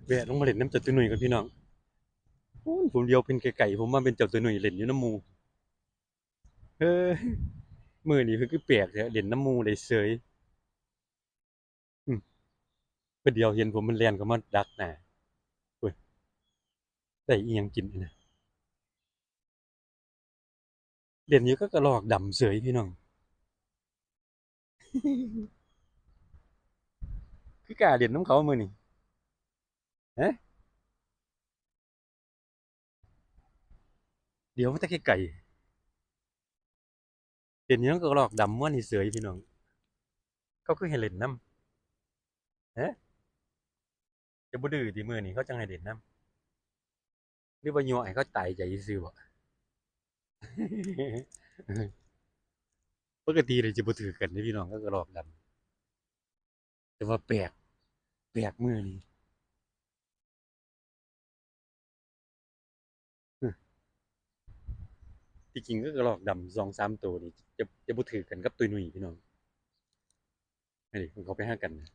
ແວະລົງມາຫຼິ້ນນຳເຈົ້າຕຸຍນຸ້ຍກ່ອນພີ່ນ້ອງ. ໂອ້ຍ ຜົມຫຼຽວເຫັນໄກໆ ຜົມວ່າເປັນເຈົ້າຕຸຍນຸ້ຍຫຼິ້ນຢູ່ນຳໝູ່. ເອີ ມື້ນີ້ຄືແປກແທ້ ຫຼິ້ນນຳໝູ່ໄດ້ເສີຍ. ອືມ ເພິ່ນດຽວເຫັນຜົມ ມັນແລ່ນເຂົ້າມາດັກໜ້າ. ໂອ້ຍ ໄດ້ອີ່ຫຍັງກິນຫັ້ນນະ? ຫຼິ້ນຢູ່ກັບກະລອກດຳເສີຍພີ່ນ້ອງ. ຄືກ້າຫຼິ້ນນຳເຂົາມື້ນີ້ ຮະ? ດຽວມາແຕ່ໄກໆ ເຫັນຫຍັງກະລອກດຳມ່ວນນີ້ເສີຍພີ່ນ້ອງ. ເຂົາຄືໃຫ້ຫຼິ້ນນຳ ຮະ? ຈະບໍ່ດື້ຕິມື້ນີ້ ເຂົາຈັ່ງໃຫ້ຫຼິ້ນນຳ ຫຼືວ່າຍົວະໃຫ້ເຂົາຕາຍໃຈຊື່ໆບໍ? ປົກກະຕິນີ້ຈະບໍ່ຖືກກັນເດ້ພີ່ນ້ອງ ກັບກະລອກດຳ. ແຕ່ວ່າແປກ ແປກມື້ນີ້. ທີ່ຈິງກໍກະລອກດຳສອງສາມໂຕນີ້ ຈະ ຈະບໍ່ຖືກກັນກັບຕຸ້ຍນຸ້ຍພີ່ນ້ອງ. ອັນນີ້ເຂົາໄປຫາກັນນະ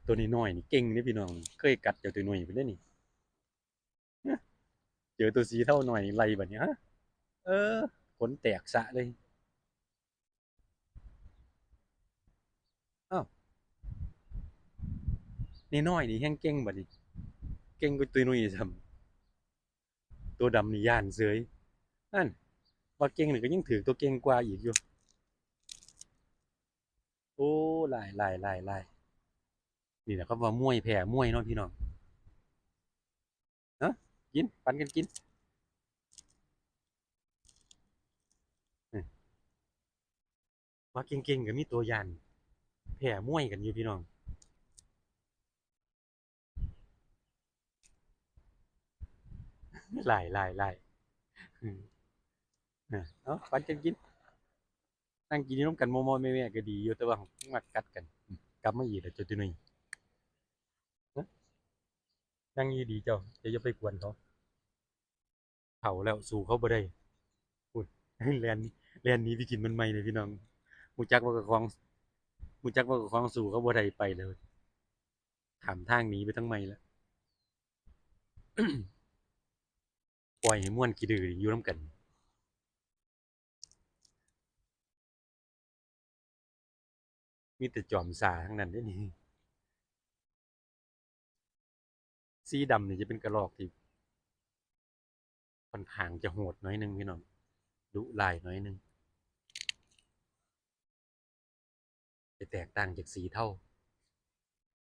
ໂຕນ້ອຍໆນີ້ເກັ່ງເດ້ພີ່ນ້ອງ ເຄີຍກັດເຈົ້າຕຸ້ຍນຸ້ຍພຸ້ນເດ້ນີ້. ເຈີໂຕສີເທົາໜ້ອຍໄລ່ບັດນີ້ ຮະ ເອີ ຂົນແຕກສະເລີຍ. ອ້າວ ນ້ອຍໆນີ້ແຮງເກັ່ງບັດນີ້ ເກັ່ງກວ່າຕຸ້ຍນຸ້ຍຊ້ຳ. ໂຕດຳນີ້ຢ້ານເສີຍ ນັ້ນ ວ່າເກັ່ງນີ້ກໍຍັງຖືກໂຕເກັ່ງກວ່າອີກຢູ່. ໂອ້ ຫຼາຍໆໆໆ ນີ້ແຫຼະເຂົາວ່າມວຍແພ້ມວຍເນາະພີ່ນ້ອງ. ເນາະ ກິນ ປັນກັນກິນ. ອືມ ວ່າເກັ່ງໆກໍມີຕົວຢ້ານ ແພ້ມວຍກັນຢູ່ພີ່ນ້ອງ. ຫຼາຍໆໆ ອືມ ເອົາ ປັນກັນກິນ. ນັ່ງກິນຢູ່ນຳກັນມໍ່ໆແມ່ໆກໍດີຢູ່ ແຕ່ວ່າມັກກັດກັນ. ອືມ ກັບມາອີກແລ້ວເຈົ້າຕຸ້ຍນຸ້ຍ. ນັ່ງຢູ່ດີເຈົ້າ ເຈົ້າຢ່າໄປກວນເຂົາ ເຖົ້າແລ້ວສູ້ເຂົາບໍ່ໄດ້. ພຸ້ນ ແລ່ນ ແລ່ນໜີໄປກິນມັນໃໝ່ເລີຍພີ່ນ້ອງ. ຮູ້ຈັກວ່າເຈົ້າຂອງ ຮູ້ຈັກວ່າເຈົ້າຂອງສູ້ເຂົາບໍ່ໄດ້ ໄປແລ້ວ ຂ້າມທາງໜີໄປທາງໃໝ່ແລ້ວ. ປ່ອຍໃຫ້ມ່ວນຂີ້ດື້ຢູ່ນຳກັນ. ມີແຕ່ຈອມຊາທັງນັ້ນເດ້ນີ້. ສີດຳນີ້ຈະເປັນກະລອກທີ່ຂ້ອນຂ້າງຈະໂຫດໜ້ອຍໜຶ່ງພີ່ນ້ອງ ດຸຮ້າຍໜ້ອຍໜຶ່ງ. ຈະແຕກຕ່າງຈາກສີເທົາ